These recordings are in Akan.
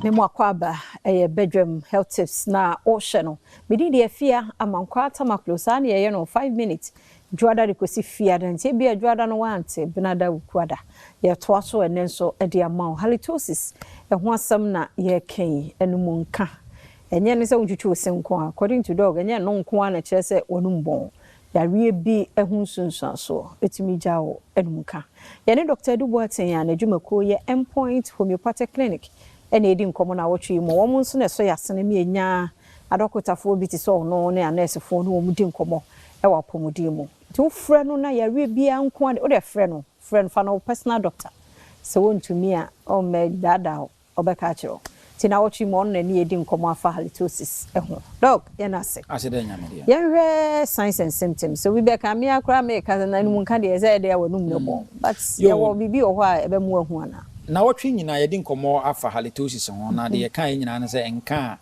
Me mu akɔ ɛyɛ bedroom health tips na ɔhyɛ no. Mede deɛ Afia Amankwa Tamaklo. Saa ne yɛyɛ no 5 minutes dwoada de kɔsi fiada, nti ebia dwoada no wante, benada, wukuada yɛtoa so. Ɛnɛ nso de ama wo halitosis ɛho asɛm na yɛreka yi. Ɛno mu nka ɛnyɛ ne sɛ wontwitwi wo se nko a, according to doc, ɛnyɛ no nko a na kyerɛ sɛ wɔnom bɔn yareɛ bi ho nsunsuansoɔ ɛtumi gya wo ɛnum ka. Yɛne Dr. Edu Boateng a n'adwumakuo yɛ Endpoint Homeopathic Clinic ɛna ɛdi nkɔmmɔ na awɔtwe yi mu. Wɔn nso na ɛsɔ yɛ asene mi enya adɔkotafoɔ bi te sɛ ɔno ne anɛɛsefoɔ ne wɔn di nkɔmmɔ ɛwɔ apɔmuden mu. Nti wofrɛ no na yareɛ biara nko a wode frɛ no, frɛ no, fa no wo personal doctor. Sɛ wɔntumi a, ɔmmɛ daadaa wo, ɔbɛka akyerɛ wo. Nti na wɔtwe mu, ɔno n'ani yɛdi nkɔmmɔ afa halitosis ɛho. Doc, yɛn ase. Ase dɛ Nyame deɛ. Yɛnhwɛ signs and symptoms. So obi bɛka mmea koraa meka sɛ n'anum nka deɛ sɛ ɛdeɛ wɔ num ne bɔn, but yɛwɔ biribi wɔ hɔ a ɛbɛmu ahu ana? Na wɔtwe nyinaa yɛde nkɔmmɔ afa halitosis ho, na deɛ yɛka yɛ nyinaa no sɛ nka a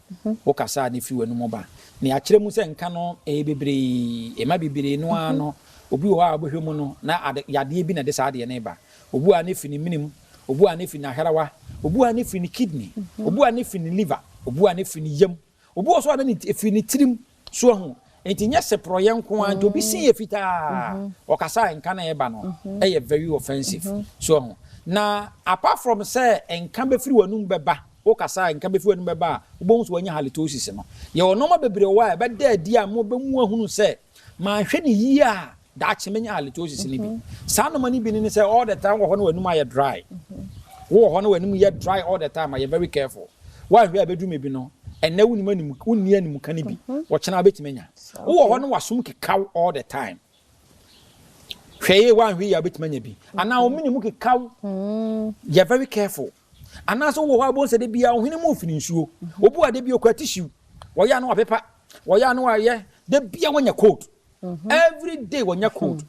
wokasa a ne firi w'anum ba, na yɛakyerɛ mu sɛ nka no ɛyɛ bebree, ɛma bebree no ara no. Obi wɔ hɔ a wobɛhwɛ mu no na ade yadeɛ bi na ɛde saa adeɛ no ba. Obi wɔ a ne fi ne minim, obi wɔ a ne fi n'aharawa, obi wɔ a ne fi ne kidney, obi wɔ a ne fi ne liver, obi wɔ a ne fi ne yam, obi wɔ so a ne fi ne tirim so ahu. Nti nyɛ seporɔyɛ nko ara. Nti obi sin yɛ fitaa, ɔkasa a nka na ɛba no ɛyɛ very offensive so ahu. Na apart from sɛ nka bɛfiri w'anum bɛba, wokasa a nka bɛfiri w'anum bɛba a, wobɛhu sɛ wanya halitosis no, yɛwɔ nneɛma bebree wɔ a ɛbɛda adi a mo bɛmu ahunu sɛ manhwɛ ne yie a, daakye menya halitosis no bi. Saa nneɛma no bi ne sɛ all the time wɔ hɔ no w'anum ayɛ dry. Wowɔ hɔ no w'anum yɛ dry all the time a, yɛ very careful. Woanhwɛ a, bɛduru bi no, ɛnɛ wonim anim, wonni anim ka no bi, wɔkyena wobɛtumi anya. Wowɔ hɔ no wasom kekaw all the time, hwɛ yie, woanhwɛ yie a, wobɛtumi anya bi. Anaa wo mene mu kekaw, yɛ very careful. Anaasɛ wowɔ hɔ a, wobɛhu sɛ de bia wo hwene mu mfiri nsuo. Obi wɔ de bi okura tissue, wɔyɛ ano wapepa, wɔyɛ ano wayɛ de bia wɔnya cold every day, wɔnya cold.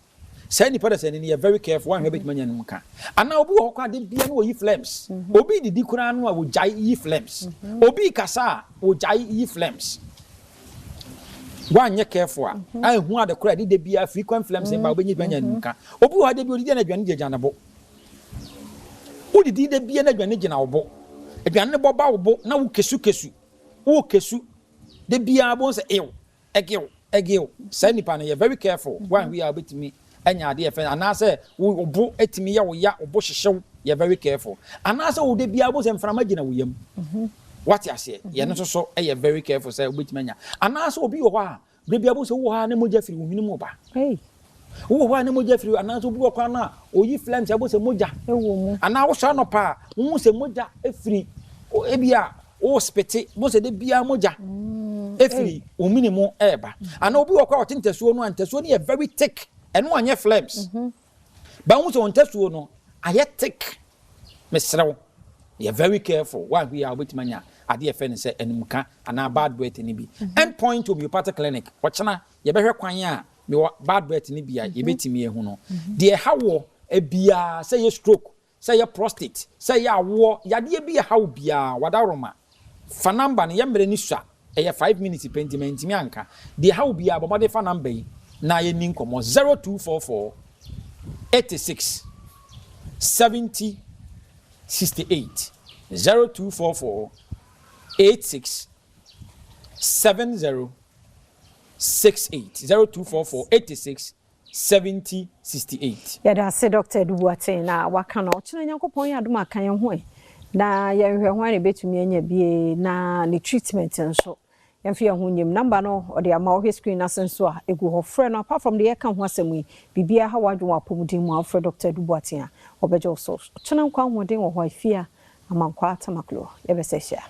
Saa nipa de sɛ ne yɛ very careful, woanhwɛ bɛtumi anya no ka. Anaa obi wɔ hɔ koraa, de bia no wɔyi phlegms. Obi didi koraa no a, wɔgyae yi phlegms. Obi kasa a, wɔgyae yi phlegms. Woanyɛ careful a, ahu ade koraa de de bia frequent phlegms ba, wobɛnya bi anya no ka. Obi wɔ hɔ de bi odidi na aduane gyina ne bo. Wodidi de bia na aduane gyina wo bo, aduane no bɔ ba wo bo na wo kesu kesu, wo kesu de bia bo sɛ ew ɛgew ɛgew. Saa nipa no, yɛ very careful. Woanhwɛ a, wobɛtumi anya adeɛ fɛn. Anaasɛ wo bo etumi yɛ wo ya, wo bo hyehyew, yɛ very careful. Anaasɛ wo de bia bo sɛ mframa gyina wo yam, wate aseɛ? Yɛn nso so yɛ very careful sɛ wobɛtumi anya. Anaasɛ obi wɔ hɔ a, bere bia bo sɛ wowɔ hɔ a ne mogya firi wo hwene mu ba, wowɔ hɔ a ne mogya firi. Anaasɛ obi wɔ kwan no a oyi phlegms a, bo sɛ mogya anaa wosɔ anɔpa a, wohu sɛ mogya efiri ebi a wo spit bo sɛ de bia mogya efiri wo mene mu ɛɛba. Anaa obi wɔ kɔ a ɔte ntasuo no a, ntasuo no yɛ very thick. Ɛno anyɛ phlegms bɛn sɛ ntasuo no ayɛ thick. Mesrɛw, yɛ very careful. Woahwɛ a, wobɛtumi anya adeɛ yɛfrɛ no sɛ animka anaa bad breath no bi. End Point Homeopathic Clinic, ɔkyena yɛbɛhwɛ kwan a mewɔ bad breath no bi a yɛbɛtumi ahu no. Deɛ ɛha wɔ ebiaa, sɛ yɛ stroke, sɛ yɛ prostate, sɛ yɛ awoɔ yadeɛ bi ɛha wo biaa, wadaworoma fa number no. Yɛ mmerɛ ni sua, ɛyɛ 5 minutes pɛ, nti mantumi anka. Deɛ ɛha wo biaa, bɔ mmɔden fa number yi na yɛni nkɔmmɔ: 0244 86 70 68, 0244 86 70 68, 0244 86 70 68. Yɛda ase, Dr. Edu Boateng, na waka no. Ɔkyena Nyankopɔn yɛ adom aka yɛn ho ɛ na yɛnhwɛ ho a na ɛbɛtumi anya bie na ne treatment nso. Yɛmfa yɛn ho nyim. Number no ɔde ama, wohwɛ screen n'ase nso a, ɛgu hɔ. Frɛ no. Apart from deɛ yɛka ho asɛm yi, biribiara ha wadwene wɔ apɔmuden mu a, wofrɛ Dr. Edu Boateng a, ɔbɛgye wo so. Ɔkyena nkwa ahoɔden wɔ hɔ a, Afia Amankwa Tamaklo, yɛbɛsɛ hyia.